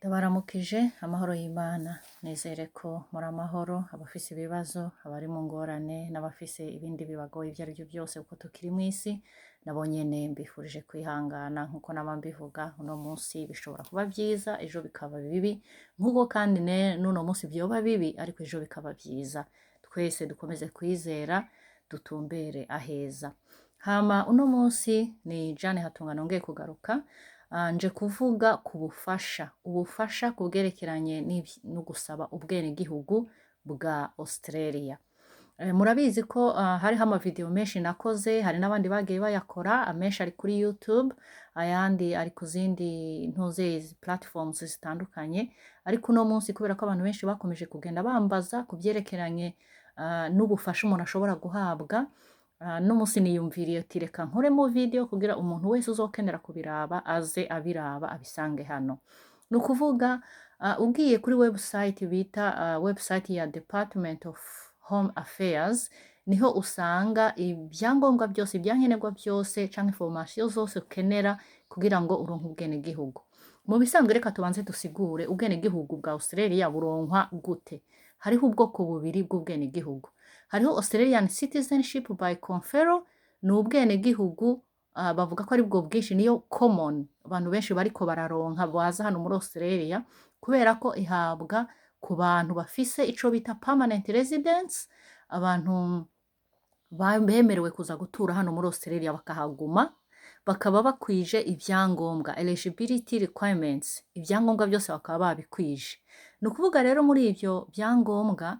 Ndabaramukije amahoro y'Imana, nizere ko muri amahoro, abafise ibibazo, abari mu ngorane n'abafise ibindi bibagoye ivyo arivyo vyose kuko tukiri mw'isi, nabo nyene mbifurije kwihangana. Nkuko nama mbivuga, uno munsi bishobora kuba vyiza, ejo bikaba bibi, nkuko kandi n'uno munsi vyoba bibi ariko ejo bikaba vyiza. Twese dukomeze kwizera, dutumbere aheza. Hama uno munsi ni Jane Hatunga nongeye kugaruka. Nje kuvuga ku bufasha, ubufasha ku bwerekeranye no gusaba ubwenegihugu bwa Australia. Murabizi ko hariho amavideo menshi nakoze, hari n'abandi bagiye bayakora, amenshi ari kuri YouTube, ayandi ari ku zindi ntuze platforms zitandukanye, ariko uno munsi kubera ko abantu benshi bakomeje kugenda bambaza ku vyerekeranye n'ubufasha umuntu ashobora guhabwa, no munsi niyumviriye ati reka nkoremo video kugira umuntu wese uzokenera kubiraba aze abiraba abisange hano. Ni ukuvuga ugiye kuri website bita website ya Department of Home Affairs, niho usanga ibyangombwa byose, ibyankenerwa byose canke information zose ukenera kugira ngo uronke ubwenegihugu. Mu bisanzwe reka tubanze dusigure ubwenegihugu bwa Australia buronkwa gute. Hariho ubwoko bubiri bw'ubwenegihugu. Hariho Australian citizenship by conferral, ni ubwenegihugu bavuga ko aribwo bwinshi, niyo common abantu benshi bariko bararonka baza hano muri Australia, kubera ko ihabwa ku bantu bafise ico bita permanent residence, abantu bemerewe kuza gutura hano muri Australia bakahaguma, bakaba bakwije ibyangombwa, eligibility requirements, ibyangombwa byose bakaba babikwije. Ni ukuvuga rero muri ivyo byangombwa,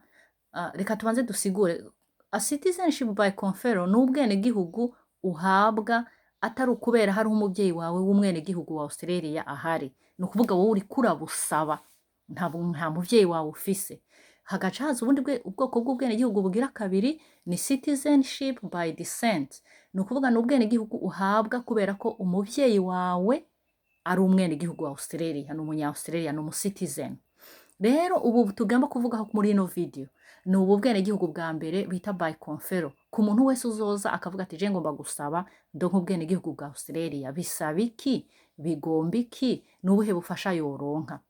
reka tubanze dusigure a citizenship by conferral ni ubwenegihugu uhabwa atari ukubera hariho umuvyeyi wawe w'umwenegihugu wa Australia ahari. Ni ukuvuga wowe uriko urabusaba, nta muvyeyi wawe ufise. Hagaca haza ubundi ubwoko bw'ubwenegihugu bugira kabiri, ni citizenship by descent. Ni ukuvuga ni ubwenegihugu uhabwa kubera ko umuvyeyi wawe ari umwenegihugu wa Australia, ni umunya Australia, ni umu citizen. Rero ubu tugomba kuvugaho muri ino video ni ubu bwenegihugu bwa mbere bita by conferral. Ku muntu wese uzoza akavuga ati je ngomba gusaba ndonke ubwenegihugu bwa Australia, bisaba iki, bigomba iki, ni ubuhe bufasha yoronka?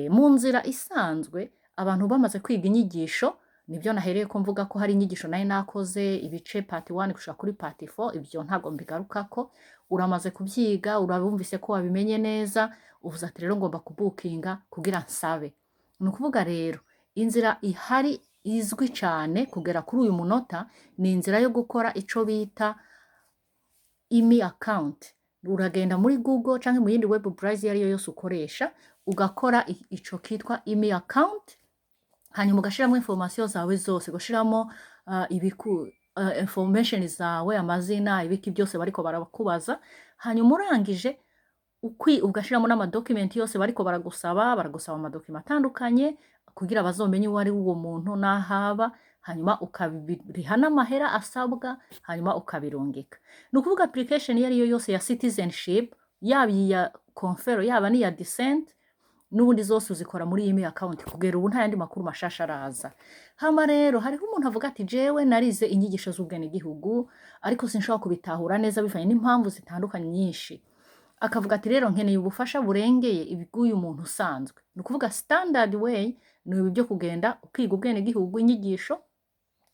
Mu nzira isanzwe abantu bamaze kwiga inyigisho, nibyo nahereye ko mvuga ko hari inyigisho nayo nakoze ibice part 1 gushika kuri part 4, ibyo ntabwo mbigarukako. Uramaze kubyiga, urabumvise ko wabimenye neza, uvuze ati rero ngomba kubukinga kugira nsabe. Ni ukuvuga rero inzira ihari izwi cyane kugera kuri uyu munota ni inzira yo gukora ico bita ImmiAccount. Uragenda muri Google canke mu yindi web browser iyo ariyo yose ukoresha, ugakora ico kitwa ImmiAccount, hanyuma ugashiramo information zawe zose, ugashiramo information zawe, amazina, ibiki byose bariko barakubaza. Hanyuma urangije ugashiramo n'amadokumenti yose bariko baragusaba. Baragusaba amadokima atandukanye kugira bazomenye uwo ari uwo muntu n'ahaba, hanyuma ukabiriha n'amahera asabwa, hanyuma ukabirungika. Ni ukuvuga application iyo ariyo yose ya citizenship, yaba iya conferral, yaba n'iya descent, n'ubundi zose uzikora muri ImmiAccount. Kugera ubu nta yandi makuru mashasha araza. Hama rero hariho umuntu avuga ati jewe narize inyigisho z'ubwenegihugu ariko sinshobora kubitahura neza bivanye n'impamvu zitandukanye nyinshi, akavuga ati rero nkeneye ubufasha burengeye ibw'uyu muntu usanzwe. Ni ukuvuga standard way ni ibi byo kugenda ukiga ubwenegihugu, inyigisho,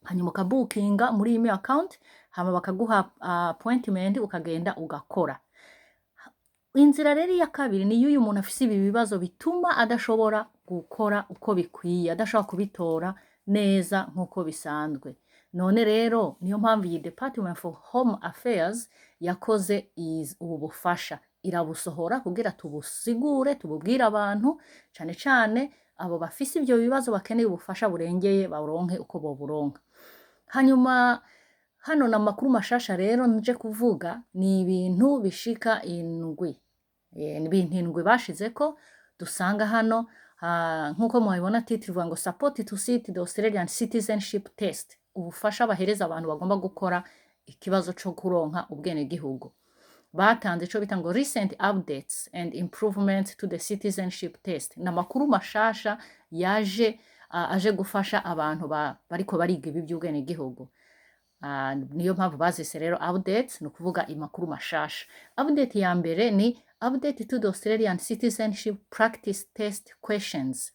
hanyuma ukabukinga muri ImmiAccount, hama bakaguha appointment ukagenda ugakora. Inzira rero iya kabiri ni y'uyu muntu afise ibi bibazo bituma adashobora gukora uko bikwiye, adashobora kubitora neza nk'uko bisanzwe. None rero niyo mpamvu iyi Department for Home Affairs yakoze ubu bufasha, irabusohora kugira tubusigure, tububwire abantu, cane cane abo bafise ivyo bibazo bakeneye ubufasha burengeye, baronke uko boburonka. Hanyuma hano na makuru mashasha rero nje kuvuga ni ibintu bishika indwi. Ni ibintu indwi bashizeko dusanga hano, nk'uko mubibona titre ivuga ngo "Support to sit the Australian Citizenship Test", ubufasha bahereza abantu bagomba gukora ikibazo co kuronka ubwenegihugu. Batanze ico bita ngo "Recent updates and improvements to the citizenship test". Ni amakuru mashasha yaje aje gufasha abantu bariko bariga ibi by'ubwenegihugu. Niyo mpamvu bazise rero updates, ni ukuvuga amakuru mashasha. Update ya mbere ni Update to the Australian Citizenship Practice Test Questions,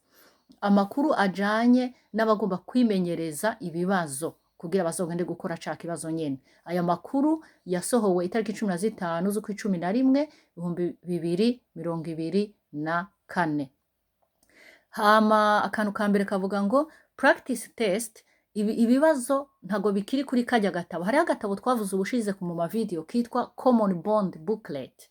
amakuru ajanye n'abagomba kwimenyereza ibibazo kugira bazogende gukora ca kibazo nyene. Aya makuru yasohowe itariki 15 z'ukwa 11 2024. Hama akantu ka mbere kavuga ngo practice test, ibibazo ntago bikiri kuri karya gatabo. Hariho agatabo twavuze ubushize mu ma video kitwa Common Bond booklet,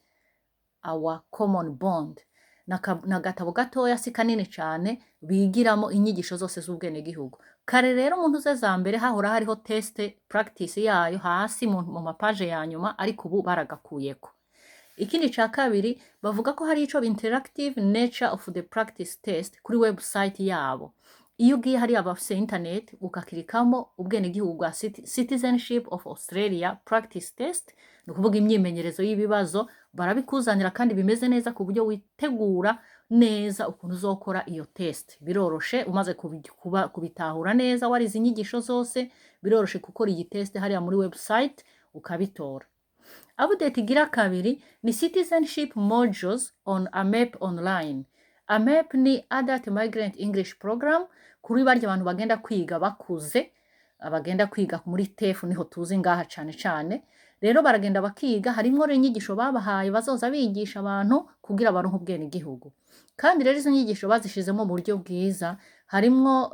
Our Common Bond. Ni agatabo gatoya, si kanini cane, bigiramo inyigisho zose z'ubwenegihugu. Kare rero mu ntuze za mbere hahora hariho test practice yayo hasi mu mapaje ya nyuma, ariko ubu baragakuyeko. Ikindi ca kabiri, bavuga ko hari ico interactive nature of the practice test kuri website yabo. Iyo ugiye hariya bafise internet, ukakirikamo ubwenegihugu bwa Citizenship of Australia Practice Test, ni ukuvuga imyimenyerezo y'ibibazo, barabikuzanira kandi bimeze neza ku buryo witegura neza ukuntu uzokora iyo test. Biroroshe umaze kubitahura neza, warize inyigisho zose, biroroshe gukora iyi test hariya muri website ukabitora. Update igira kabiri ni citizenship modules on AMEP online. AMEP ni Adult Migrant English Program, kuri barya abantu bagenda kwiga bakuze, abagenda kwiga muri TAFE niho tuzi ngaha cane cane. Rero baragenda bakiga, harimwo rero inyigisho babahaye bazoza bigisha abantu kugira baronke ubwenegihugu. Kandi rero izo nyigisho bazishizemo mu buryo bwiza, harimwo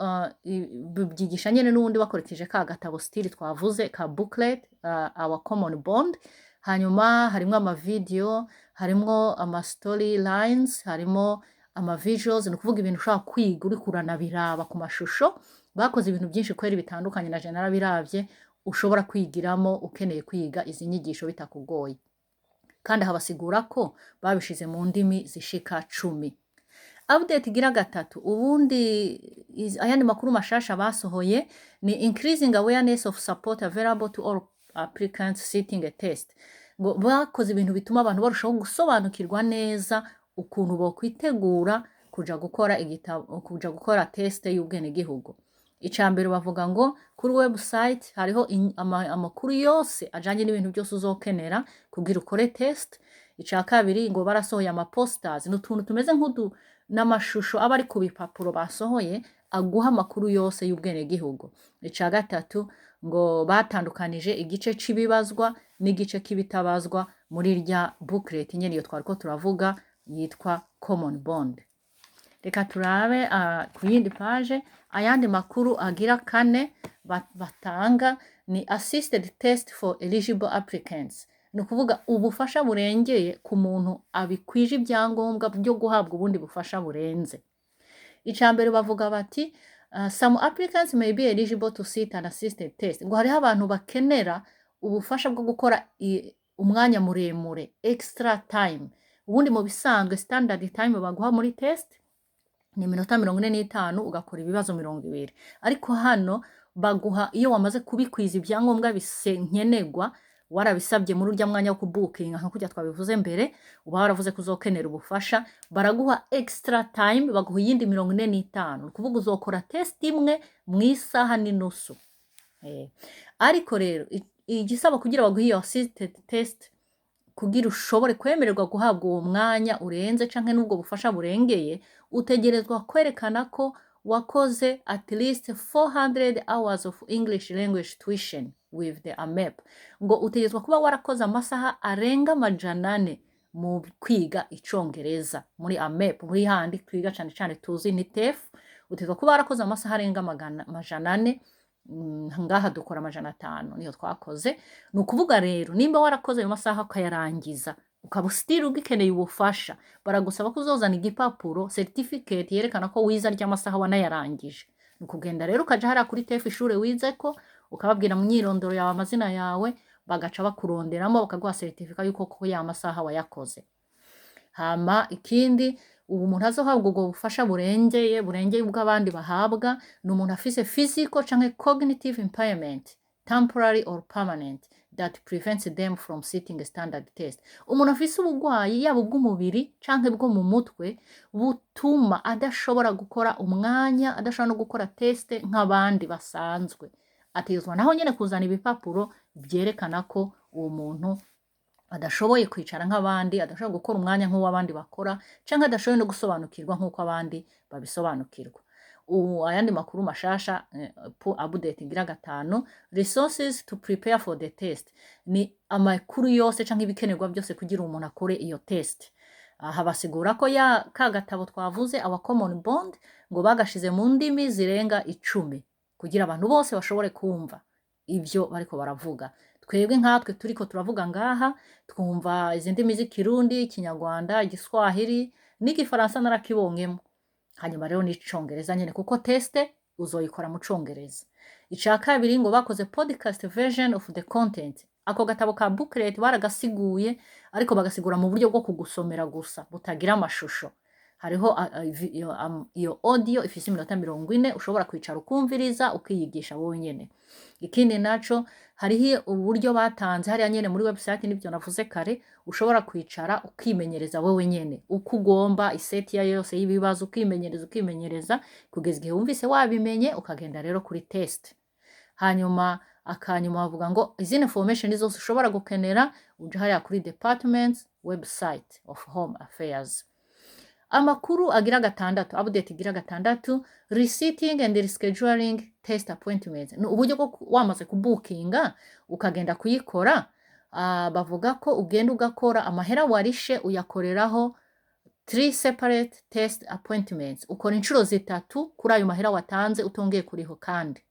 byigisha nyene n'ubundi bakoresheje ka gatabo style twavuze ka booklet, Our Common Bond. Hanyuma harimwo ama video, harimwo ama story lines, harimo ama visuals, ni ukuvuga ibintu ushobora kwiga uriko uranabiraba ku mashusho. Bakoze ibintu byinshi kweri bitandukanye, na je narabiravye, ushobora kwigiramo ukeneye kwiga izi nyigisho bitakugoye. Kandi aha basigura ko babishize mu ndimi zishika 10. Update igira gatatu, ubundi ayandi makuru mashasha basohoye ni increasing awareness of support available to all applicants sitting a test. Ngo bakoze ibintu bituma abantu barushaho gusobanukirwa neza ukuntu bokwitegura kuja gukora igitabo, kuja gukora test y'ubwenegihugu. Ica mbere bavuga ngo kuri website hariho amakuru yose ajanye n'ibintu byose uzokenera kugira ukore test. Ica kabiri, ngo barasohoye ama posters, ni utuntu tumeze nk'udu n'amashusho aba ari ku bipapuro basohoye aguha amakuru yose y'ubwenegihugu. Ica gatatu, ngo batandukanije igice c'ibibazwa n'igice k'ibitabazwa muri rya booklet nyene iyo twariko turavuga yitwa Common Bond. Reka turabe ku yindi page. Ayandi makuru agira kane batanga ni assisted test for eligible applicants, ni ukuvuga ubufasha burengeye ku muntu abikwije ibyangombwa byo guhabwa ubundi bufasha burenze. Ica mbere bavuga bati some applicants may be eligible to sit an assisted test, ngo hariho abantu bakenera ubufasha bwo gukora umwanya muremure, extra time. Ubundi mu bisanzwe standard time baguha muri test ni iminota 45, ugakora ibibazo 20, ariko hano baguha, iyo wamaze kubikwiza ibyangombwa nkenerwa, warabisabye muri urya mwanya wo kubukinga, nka kurya twabivuze mbere, uba waravuze ko uzokenera ubufasha, baraguha extra time, baguha iyindi 45. Ni ukuvuga uzokora test imwe mu isaha n'inusu. Ariko rero igisaba kugira baguhe iyo assisted test, kugira ushobore kwemererwa guhabwa uwo mwanya urenze canke n'ubwo bufasha burengeye, utegerezwa kwerekana ko wakoze at least 400 hours of English language tuition with the AMEP. Ngo utegerezwa kuba warakoze amasaha arenga 400 mu kwiga icongereza muri AMEP, muri handi twiga cane cane tuzi ni TAFE. Utegerezwa kuba warakoze amasaha arenga 400. Ngaha dukora 500, niyo twakoze. Ni ukuvuga rero nimba warakoze ayo masaha ukayarangiza, ukaba still ugikeneye ubufasha, baragusaba ko uzozana igipapuro, certificate yerekana ko wize arya masaha wanayarangije. Ni ukugenda rero ukaja hariya kuri TAFE, ishure wizeko, ukababwira mu myirondoro yawe, amazina yawe, bagaca bakuronderamo bakaguha certificate yuko koko ya masaha wayakoze. Hama ikindi, ubu umuntu azohabwa ubwo bufasha burengeye ubw'abandi bahabwa ni umuntu afise physical canke cognitive impairment, temporary or permanent, that prevents them from sitting a standard test. Umuntu afise ubugwayi, yaba ubw'umubiri canke bwo mu mutwe, butuma adashobora gukora umwanya, adashobora no gukora test nk'abandi basanzwe, ategerezwa naho nyene kuzana ibipapuro vyerekana ko uwo muntu Adashoboye kwicara nk'abandi, adashobora gukora umwanya nk'uw'abandi bakora, canke adashoboye no gusobanukirwa nk'uko abandi babisobanukirwa. Ubu ayandi makuru mashasha, update igira gatanu, resources to prepare for the test, ni amakuru yose canke ibikenerwa byose kugira umuntu akore iyo test. Aha basigura ko ya ka gatabo twavuze, Our Common Bond, ngo bagashize mu ndimi zirenga 10 kugira abantu bose bashobore kumva ibyo bariko baravuga. Twebwe nkatwe turiko turavuga ngaha twumva izi ndimi z'Ikirundi, Ikinyarwanda, Igiswahili n'Igifaransa narakibonyemo, hanyuma rero n'Icongereza nyene, kuko test uzoyikora mu Congereza. Ica kabiri, ngo bakoze podcast version of the content. Ako gatabo ka booklet baragasiguye, ariko bagasigura mu buryo bwo kugusomera gusa butagira amashusho. Hariho iyo audio ifise iminota 40 ushobora kwicara ukumviriza, ukiyigisha wowe nyene. Ikindi naco, hariho uburyo batanze hariya nyene muri website, nibyo navuze kare, ushobora kwicara ukimenyereza wowe nyene uko ugomba, iseti yayo yose y'ibibazo, ukimenyereza, ukimenyereza kugeza igihe wumvise wabimenye, ukagenda rero kuri test. Hanyuma akanyuma bavuga ngo izindi information zose ushobora gukenera uja hariya kuri department's website of Home Affairs. Amakuru agira gatandatu, update igira gatandatu, resitting and rescheduling test appointments, ni uburyo bwo wamaze kubukinga ukagenda kuyikora. Bavuga ko ugenda ugakora, amahera warishe uyakoreraho three separate test appointments, ukora inshuro zitatu kuri ayo mahera watanze utongeye kuriho. Kandi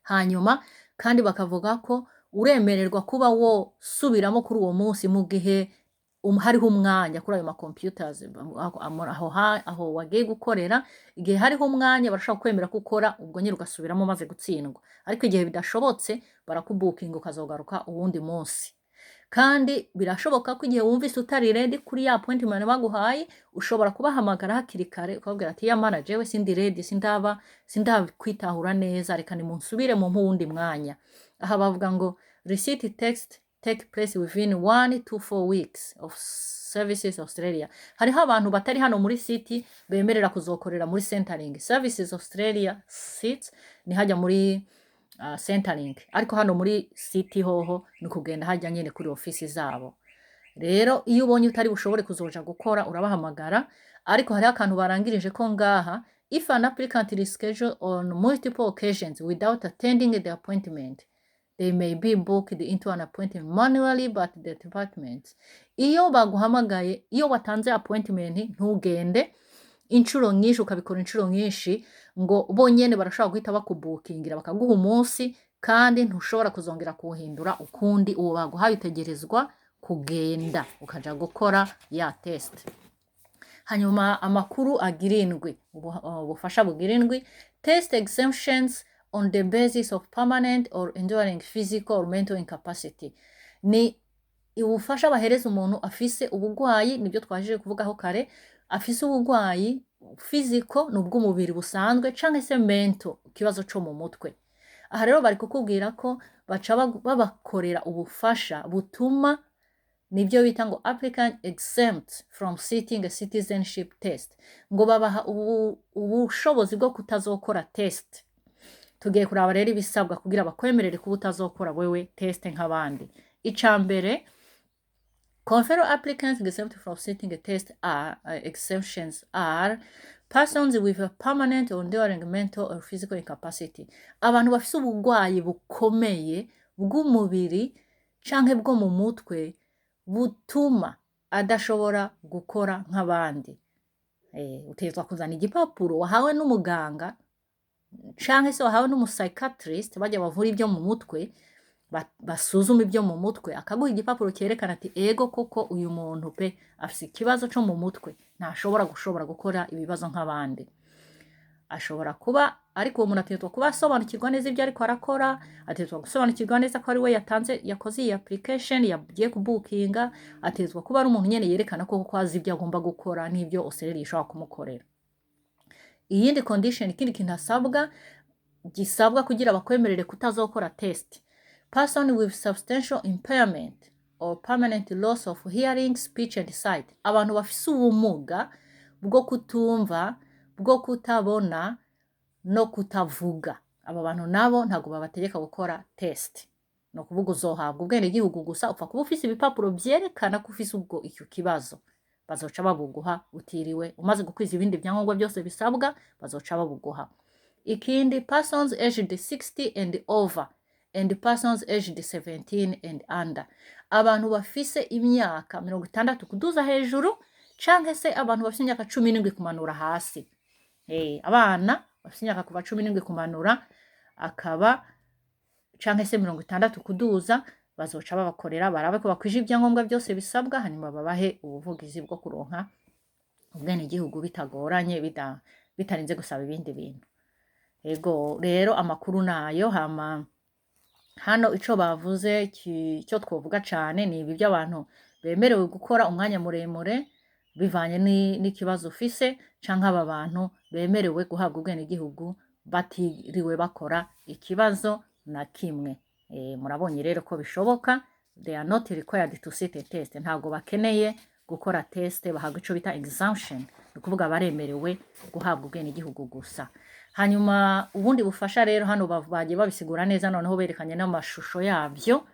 hanyuma kandi bakavuga ko uremererwa kuba wosubiramo kuri uwo munsi mu gihe hariho umwanya kuri ayo ma computers aho wagiye gukorera. Igihe hariho umwanya barashobora kwemera ko ukora ubwo nyine, ugasubiramo umaze gutsindwa, ariko igihe bidashobotse barakubukinga ukazogaruka uwundi munsi. Kandi birashoboka ko igihe wumvise utari ready kuri ya appointment baguhaye, ushobora kubahamagara hakiri kare ukababwira ati: "Yamara jewe sindi ready, sindaba sindakwitahura neza, reka nimunsubire mu wundi mwanya." Aha bavuga ngo resit test take place within 1 to 4 weeks of Services Australia. Hariho abantu batari hano muri city bemerera kuzokorera muri Centrelink. Services Australia seats ni hajya muri Centrelink, ariko hano muri city hoho ni kugenda hajya nyene kuri ofisi zabo. Rero iyo ubonye utari bushobore kuzoja gukora, urabahamagara. Ariko hariho akantu barangirije ko ngaha: if an applicant rescheduled on multiple occasions without attending the appointment, they may be booked into an appointment manually but the department. Iyo baguhamagaye, iyo watanze appointment ntugende inshuro nyinshi, ukabikora inshuro nyinshi, ngo bonyene barashobora guhita bakubukingira bakaguha umunsi, kandi ntushobora kuzongera kuwuhindura ukundi. Uwo baguhaye utegerezwa kugenda ukaja gukora ya test. Hanyuma amakuru agira indwi, ubufasha bugira indwi, test exemptions on the basis of permanent or enduring physical or mental incapacity, ni ubufasha bahereza umuntu afise ubugwayi, nibyo twajije kuvugaho kare, afise ubugwayi physical, ni ubw'umubiri busanzwe, canke se mental, ikibazo co mu mutwe. Aha rero bari kukubwira ko baca babakorera ubufasha butuma, nibyo bita ngo applicant exempt from sitting a citizenship test, ngo babaha ubushobozi bwo kutazokora test. Tugiye kuraba rero ibisabwa kugira bakwemerere kuba utazokora wewe test nk'abandi. Ica mbere, conferral applicants exempt from sitting a test are, exemptions are persons with a permanent or enduring mental or physical incapacity, abantu bafise ubugwayi bukomeye bw'umubiri canke bwo mu mutwe butuma adashobora gukora nk'abandi. Utegerezwa kuzana igipapuro wahawe n'umuganga canke se wahawe n'umupsychiatrist, barya bavura ibyo mu mutwe, basuzuma ibyo mu mutwe, akaguha igipapuro cyerekana ati: "Ego koko uyu muntu pe afise ikibazo co mu mutwe, ntashobora gushobora gukora ibibazo nk'abandi." Ashobora kuba, ariko uwo muntu ategerezwa kuba asobanukirwa neza ibyo ariko arakora, ategerezwa gusobanukirwa neza ko ari we yatanze, yakoze iyi application, yagiye kubukinga. Ategerezwa kuba ari umuntu nyene yerekana ko koko azi ibyo agomba gukora n'ibyo Australia ishobora kumukorera. Iyindi condition, ikindi kintu asabwa, gisabwa kugira bakwemerere kutazokora test, person with substantial impairment or permanent loss of hearing, speech and sight, abantu bafise ubumuga bwo kutumva, bwo kutabona no kutavuga. Abo bantu nabo ntabwo babategeka gukora test. Ni ukuvuga uzohabwa ubwenegihugu gusa upfa kuba ufise ibipapuro vyerekana ko ufise ubwo icyo kibazo. Bazoca babuguha utiriwe umaze gukwiza ibindi vyangombwa byose bisabwa, bazoca babuguha. Ikindi, persons aged 60 and over and persons aged 17 and under, abantu bafise imyaka 60 kuduza hejuru canke se abantu bafise imyaka 17 kumanura hasi. Abana bafise imyaka kuva 17 kumanura akaba canke se 60 kuduza, bazoca babakorera barabe ko bakwije ibyangombwa byose bisabwa, hanyuma babahe ubuvugizi bwo kuronka ubwenegihugu bitagoranye, bitarinze gusaba ibindi bintu. Ego rero, amakuru nayo. Hama hano ico bavuze, ico twovuga cane ni ibi by'abantu bemerewe gukora umwanya muremure bivanye n'ikibazo ufise, canke aba bantu bemerewe guhabwa ubwenegihugu batiriwe bakora ikibazo na kimwe. Murabonye rero ko bishoboka. They are not required to sit a test, ntabwo bakeneye gukora test, bahabwa ico bita exemption, ni ukuvuga baremerewe guhabwa ubwenegihugu gusa. Hanyuma ubundi bufasha rero hano bagiye babisigura neza, noneho berekanye n'amashusho yabyo,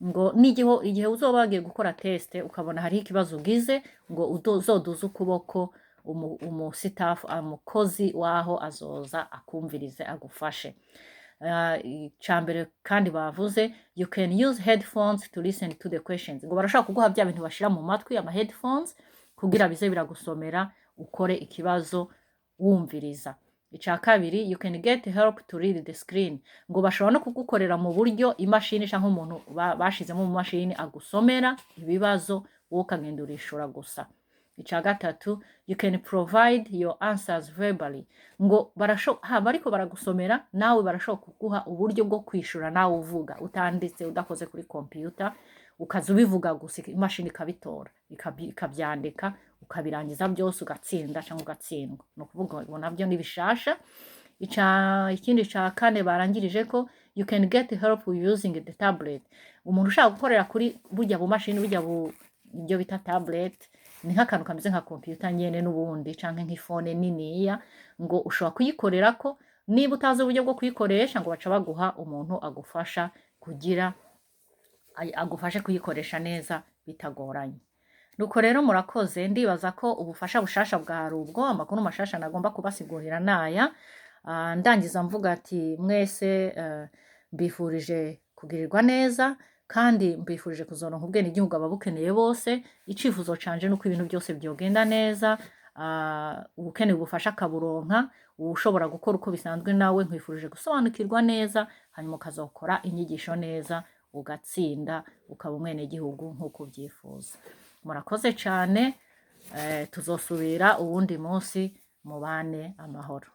ngo n'igihe igihe uzoba wagiye gukora test ukabona hariho ikibazo ugize, ngo uzoduze ukuboko, umu staff, umukozi waho azoza akumvirize, agufashe. Icambere kandi bavuze, you can use headphones to listen to the questions, ngo barashobora kuguha bya bintu bashira mu matwi, ama headphones, kugira bize biragusomera ukore ikibazo wumviriza. Ica kabiri, you can get help to read the screen, ngo bashobora no kugukorera mu buryo imashini canke umuntu bashizemo mu mashini agusomera ibibazo, wowe ukagenda urishura gusa. Ica gatatu, you can provide your answers verbally, ngo haba ariko baragusomera, nawe barashobora kuguha uburyo bwo kwishura nawe uvuga, utanditse, udakoze kuri computer, ukaza ubivuga gusa, imashini ikabitora, ikabyandika, ukabirangiza byose, ugatsinda cyangwa ugatsindwa. Ni ukuvuga ngo nabyo ni bishasha. Ikindi ca kane barangirije ko you can get help using the tablet. Umuntu ushaka gukorera kuri burya bumashini, burya ibyo bita tablet, ni nk'akantu kameze nka computer nyene n'ubundi, canke nk'ifone niniya, ngo ushobora kuyikorerako. Niba utazi uburyo bwo kuyikoresha, ngo baca baguha umuntu agufasha kugira agufashe kuyikoresha neza bitagoranye. Nuko rero murakoze. Ndibaza ko ubufasha bushasha bwari ubwo, amakuru mashasha nagomba kubasigurira naya. Ndangiza mvuga ati mwese mbifurije kugirirwa neza kandi mbifurije kuzoronka ubwenegihugu ababukeneye bose. Icifuzo canje nuko ibintu byose byogenda neza. Ubukeneye ubufasha akaburonka, ushobora gukora uko bisanzwe nawe nkwifurije gusobanukirwa neza, hanyuma ukazokora inyigisho neza, ugatsinda, ukaba umwenegihugu nk'uko ubyifuza. Murakoze cyane. Tuzosubira uwundi munsi. Mubane amahoro.